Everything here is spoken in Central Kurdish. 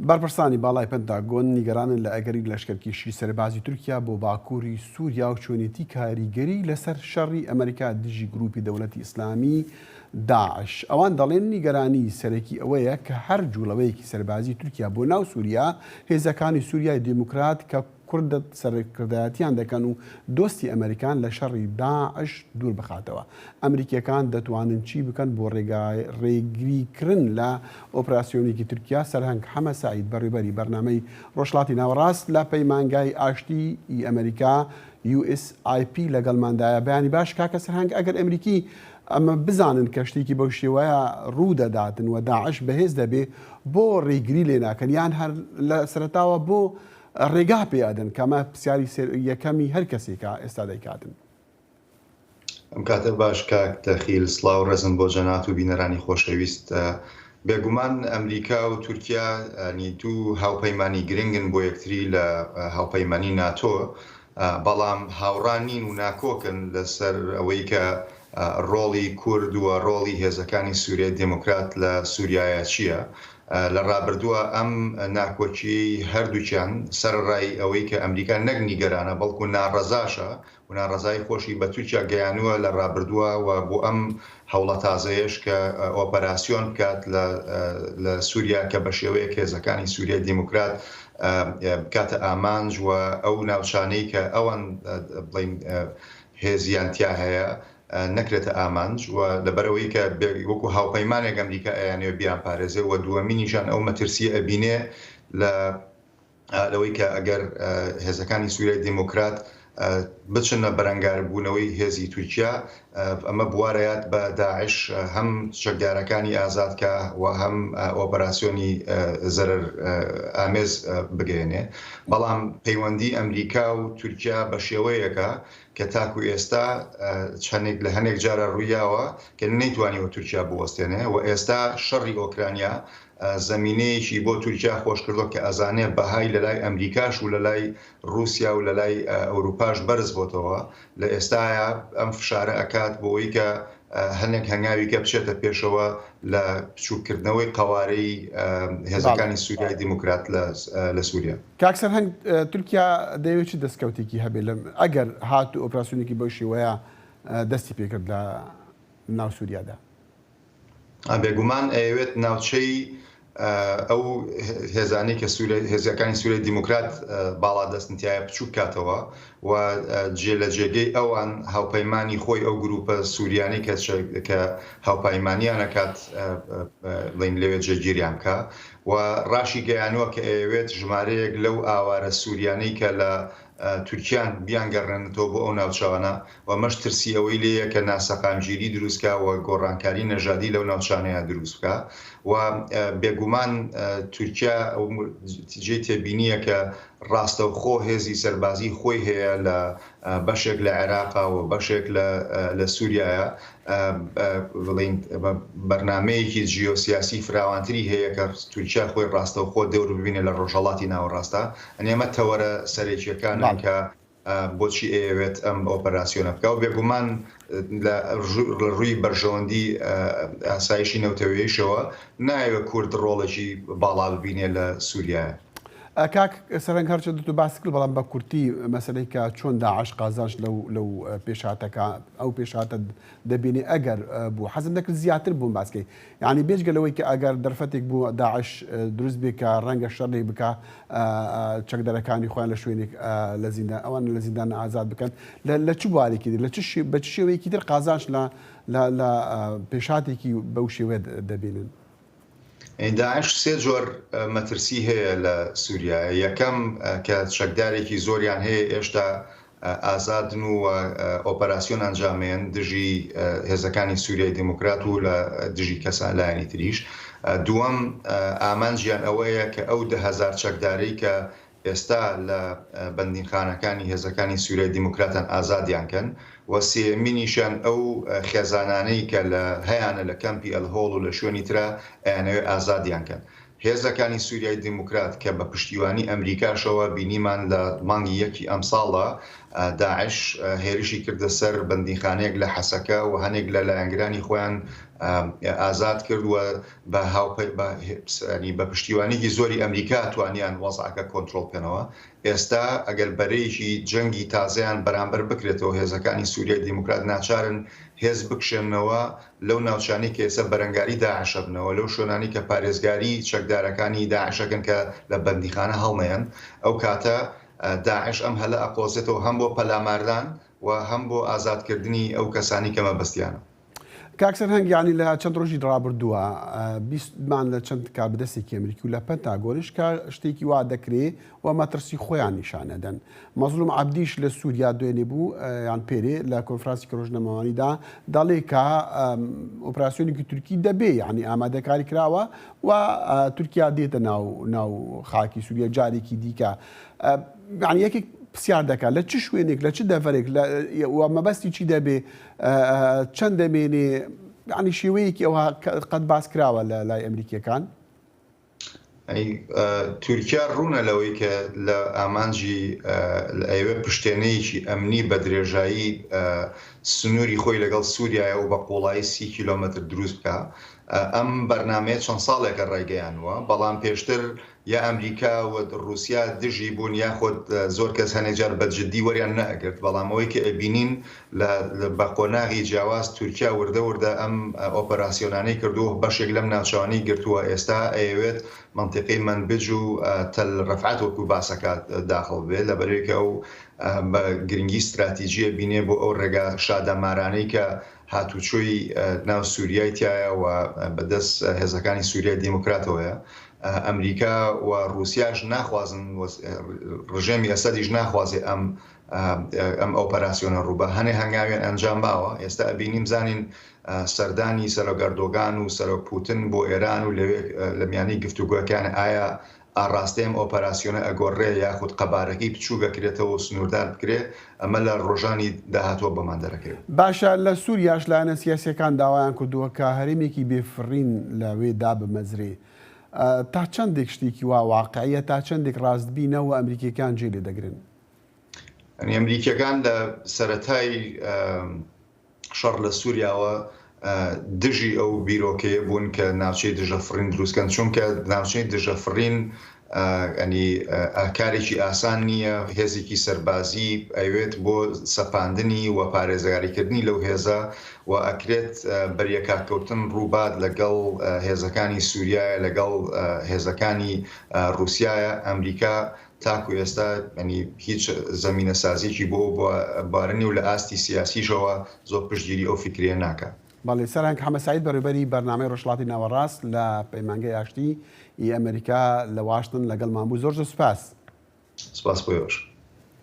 بەرپرسانی باڵای پنتاگۆن نیگەرانن لە ئەگەری لەشکرکێشی سەربازی تورکیا بۆ باکووری سووریا و چۆنێتی کاریگەری لەسەر شەڕی ئەمریکا دژی گرووپی دەوڵەتی ئیسلامی داعش. ئەوان دەڵێن نیگەرانی سەرەکی ئەوەیە کە هەر جوڵەوەیەکی سەربازی تورکیا بۆ ناو سووریا، هێزەکانی سووریای دیموکرات کە کورد سەرکردایەتیان دەکەن و دۆستی ئەمریکان لە شەڕی داعش دوور بخاتەوە. ئەمریکیەکان دەتوانن چی بکەن بۆ ڕێگریکرن لە ئۆپراسیۆنێکی تورکیا؟ سەرهەنگ حەمە سەعید بەڕێوبەری بەرنامەی ڕۆژهەڵاتی ناوەڕاست لە پەیمانگای ئاشتی ی ئەمریکا USIP لەگەڵماندایە. بەیانی باش کاکە سەرهەنگ ئەگەر ئەمریکی ئەمە بزانن کە شتێکی بەو شێوەیە ڕوو دەداتن و داعش بەهێز دەبێ بۆ ڕێگری لێ ناکەن یان هەر لە سەرەتاوە بۆ ڕێگا پێ ئەدەن کە ئەمە پرسیاری یەکەمی هەر کەسێکە ئێستا دەیکاتن. ئەم کاتە باش کاک دەخیل، سڵاو ڕێزم بۆ جەنات و بینەرانی خۆشەویست. بێگومان ئەمریکا و تورکیا ینی دوو هاوپەیمانی گرنگن بۆ یەکتری لە هاوپەیمانی ناتۆ، بەڵام هاوڕا نین و ناکۆکن لەسەر ئەوەی کە ڕۆڵی کورد و ڕۆڵی هێزەکانی سوریای دێموکرات لە سوریایە چییە. لە ڕابردووە ئەم ناکۆکییەی هەردووکیان سەرەڕای ئەوەی کە ئەمریکا نەک نیگەرانە بەڵکو ناڕەزاشە و ناڕەزایی خۆشی بە تورکیا گەیانووە لە ڕابردووە و بۆ ئەم هەوڵە تازەیەش کە ئۆپەراسیۆن بکات لە لە سووریا کە بە شێوەیەک هێزەکانی سووریای دیموکرات بکاتە ئامانج و ئەو ناوچانەی کە ئەوان بڵین هێزیان تیا هەیە نەکرێتە ئامانج و لەبەرئەوەی کە وەکو هاوپەیمانێک ئەمریکا ئەیانەوێت بیانپارێزێ و دووەمینیشان ئەو مەترسیە ئەبینێ لە لەوەی کە ئەگەر هێزەکانی سووریای دیموکرات بچنە بەرەنگاربوونەوەی هێزی تورکیا ئەمە بوارەیات بە داعش هەم چەکدارەکانی ئازاد کا و هەم ئۆپەراسیۆنی زەرەر ئامێز بگەیەنێ بەڵام پەیوەندی ئەمریکا و تورکیا بە شێوەیەکە کە تاکو ئێستا چەندێک لە هەنێک جارە ڕوویاوە کە نەیتوانیوە تورکیا بوەستێنێ و ئێستا شەڕی ئۆکرانیا زەمینەیەکی بۆ تورکیا خۆشکردوە کە ئەزانێ بەهای لەلای ئەمریکاش و لەلای ڕوسیا و لەلای ئەوروپاش بەرز بۆتەوە لە ئێستایا ئەم فشارە ئەکات بۆ ئەوەی کە هەنێک هەنگاوی کە بچێتە پێشەوە لە بچوککردنەوەی قەوارەی هێزەکانی سوریای دیموکرات لە سوریا. کاک سەرهەنگ تورکیا دەیەوێت چ دەستکەوتێکی هەبێت لەم ئەگەر هاتوو ئۆپراسیۆنێکی بەو شێوەیە دەستی پێکرد لە ناو سوریادا؟ بێگومان ئەیەوێت ناوچەی ئەو هێزانەی کە هێزەکانی سووریای دیموکرات باڵا دەستن تایە بچوک کاتەوە و جێ لە جێگەی ئەوان هاوپەیمانی خۆی ئەو گروپە سووریانەی کە کە هاوپەیمانیانە کات بڵین لەوێ جێگیریان بکە و ڕاشی گەیانوە کە ئەیەوێت ژمارەیەک لەو ئاوارە سووریانەی کە لە تورکیان بیانگەڕێنێتەوە بۆ ئەو ناوچانە و ئەمەش ترسی ئەوەی لێیە کە ناسەقامگیری دروست کا و گۆڕانکاری نەژادی لەو ناوچانەیا دروست بکا و بێگومان تورکیا جێی تێبینیە کە ڕاستەوخۆ هێزی سەربازی خۆی هەیە لە بەشێک لە عێراقا و بەشێک لە سووریایە بڵین بەرنمەیەکی جیۆسیاسی فراوانتری هەیە کە تورکیا خۆی ڕاستەوخۆ دەور ببینە لە ڕۆژهەڵاتی ناوەڕاستە ئەنی ئەمە تەوەرە سەرەکیەکانن کە بۆچی ئەیەوێت ئەم ئۆپەراسیۆنە بکا و بێگومان لە ڕووی بەرژەوەندی ئاسایشی نەوتەوەیشەوە نایەوێت کورد ڕۆڵێکی باڵا ببینێ لە سووریایە. کاک سەرەنگ هەرچەندە تۆ باست کرد بەڵام بە کورتی مەسەلەی کە چۆن داعش قازانج لەو لەو پێشهاتەکە ئەو پێشهاتە دەبینێ ئەگەر بوو حەزم دەکرد زیاتر بۆم باس کەی یانی بێجگە لەوەی کە ئەگەر دەرفەتێک بوو داعش دروست بێ کە ڕەنگە شەڕێک بکا چەکدارەکانی خۆیان لە شوێنێک لە زیندان ئەوان لە زیندان ئازاد بکەن لە چ بوارێکی تر لە چ بە چ شێوەیەکی تر قازانج لە لە لە پێشهاتێکی بەو شێوەیە دەبینن؟ داعش سێ جۆر مەترسی هەیە لە سووریا یەکەم کە چەکدارێکی زۆریان هەیە ئێشتا ئازادن و ئۆپەراسیۆن ئەنجامێن دژی هێزەکانی سووریای دیموکرات و لە دژی کەسان لایەنی تریش دووەم ئامانجیان ئەوەیە کە ئەو 10هزار چەکدارەی کە ئێستا لە بەندینخانەکانی هێزەکانی سووریای دیموکراتان ئازادیان کەن و سێیەمینیشیان ئەو خێزانانەی کە لە هەیانە لە کەمپی ئەلهۆڵ و لە شوێنی ترا ئەیانەوێ ئازادیان کەن. هێزەکانی سووریای دیموکرات کە بە پشتیوانی ئەمریکاشەوە بینیمان لە مانگی یەکی ئەمساڵدا داعش هێرشی کردە سەر بەندینخانەیەک لە حەسەکە و هەنێک لە لایەنگرانی خۆیان. ئازاد کرد و بە هاوپەی بە یانی بە پشتیوانیی زۆری ئەمریکا توانیان وەزعەکە کۆنترۆڵ بکەنەوە. ئێستا ئەگەر بەرەیەکی جەنگی تازەیان بەرامبەر بکرێتەوە هێزەکانی سوریای دیموکرات ناچارن هێز بکشێننەوە لەو ناوچانەی کە ئێستا بەرەنگاری داعش ئەبنەوە، لەو شوێنانەی کە پارێزگاری چەکدارەکانی داعش ئەکەن کە لە بەندیخانە هەڵنەیەن، ئەو کاتە داعش ئەم هەلە ئەقۆزێتەوە هەم بۆ پەلاماردان و هەم بۆ ئازادکردنی ئەو کەسانەی کە مەبەستیانە. کاک سەرهەنگ یانی لە چەند ڕۆژی ڕابردووە بیستمان لە چەند کاربەدەستێکی ئەمریکی و لە پەنتاگۆنیش کە شتێکی وا دەکرێ و مەترسی خۆیان نیشانەدەن. مەزڵوم عەبدیش لە سووریا دوێنێ بوو یان پێرێ لە کۆنفرانسێکی ڕۆژنامەوانیدا دەڵێ کە ئۆپراسیۆنێکی تورکی دەبێ یعنی ئامادەکاری کراوە و تورکیا دێتە ناو ناو خاکی سووریا جارێکی دیکە یعنی یەکێک پرسیار دەکات لە چ شوێنێک لە چ دەڤەرێک و مەبەستی چی دەبێ چەند دەمێنێ یعنی شێوەیەکی ئەوها قەت باس کراوە لە لای ئەمریکیەکان؟ تورکیا ڕوونە لەوەی کە لە ئامانجی ئەیەوێت پشتێنەیەکی ئەمنی بە درێژایی سنووری خۆی لەگەڵ سووریایە و بە قوڵایی سی کیلۆمەتر دروست بکا. ئەم بەرنامەیە چەند ساڵێکە ڕایگەیانووە، بەڵام پێشتر یا ئەمریکا و ڕووسیا دژی بوون یاخود زۆر کەس هەنێ جار بە جدی وەریان نەئەگرت، بەڵام ئەوەی کە ئەبینین لە بە قۆناغی جیاواز تورکیا وردە وردە ئەم ئۆپەراسیۆنانەی کردووە و بەشێک لەم ناوچانەی گرتووە، ئێستا ئەیەوێت مەنتیقەی مەنبج و تەل رەفعەت وەکو باسەکات داخڵ بێت، لەبەرئەوەی کە ئەو بە گرنگی ستراتیجی ئەبینێ بۆ ئەو ڕێگا شادەمارانەی کە هاتوچۆی ناو سوریای تیایە و بە دەست هێزەکانی سوریای دیموکراتەوەیە. ئەمریکا و ڕوسیاش ناخوازن و ڕژێمی ئەسەدیش ناخوازێ ئەم ئەم ئۆپەراسیۆنە ڕووبا. هەنێ هەنگاویان ئەنجام باوە. ئێستا ئەبینیم زانین سەردانی سەرۆک ئەردۆگان و سەرۆک پوتن بۆ ئێران و لەوێ لە میانەی گفتوگۆکان ئایا ئاڕاستەی ئەم ئۆپەراسیۆنە ئەگۆڕرێ یاخود قەبارەکەی بچووک ئەکرێتەوە و سنووردار بکرێ، ئەمە لە ڕۆژانی داهاتووە بۆمان دەرەکەوێ. باشە لە سوریاش لایەنە سیاسیەکان داوایان کردووە کە هەرێمێکی بێ فڕین لە وێ دابمەزرێ. تا چەندێک شتێکی وا واقعیە، تا چەندێک ڕاستبینە و ئەمریکیەکان جێ لێ دەگرن؟ یانی ئەمریکیەکان لە سەرەتای شەڕ لە سوریاوە دژی ئەو بیرۆکەیە بوون کە ناوچەی دژە فڕین دروستکەن چونکە ناوچەی دژە فڕین ئەنی کارێکی ئاسان نییە هێزێکی سەربازی ئەوێت بۆ سەپاندنی و پارێزگاریکردنی لەو هێزە و ئەکرێت بەریەکاکەوتن ڕووبات لەگەڵ هێزەکانی سووریایە لەگەڵ هێزەکانی رووسایە ئەمریکا تاکو ئێستا یانی هیچ زەمینەسازیەکی بۆ ئەو بوارە نیە و لە ئاستی سیاسیشەوە زۆر پشتگیری ئەو فیکرەیە ناکا. بەڵێ سەرهەنگ حەمە سەعید بەڕێوبەری بەرنامەی ڕۆژهەڵاتی ناوەڕاست لە پەیمانگەی ئاشتی ی ئەمەریکا لە واشتن لەگەڵمان بوو زۆر زۆر سوپاس. سپاس بۆ ئێوەش.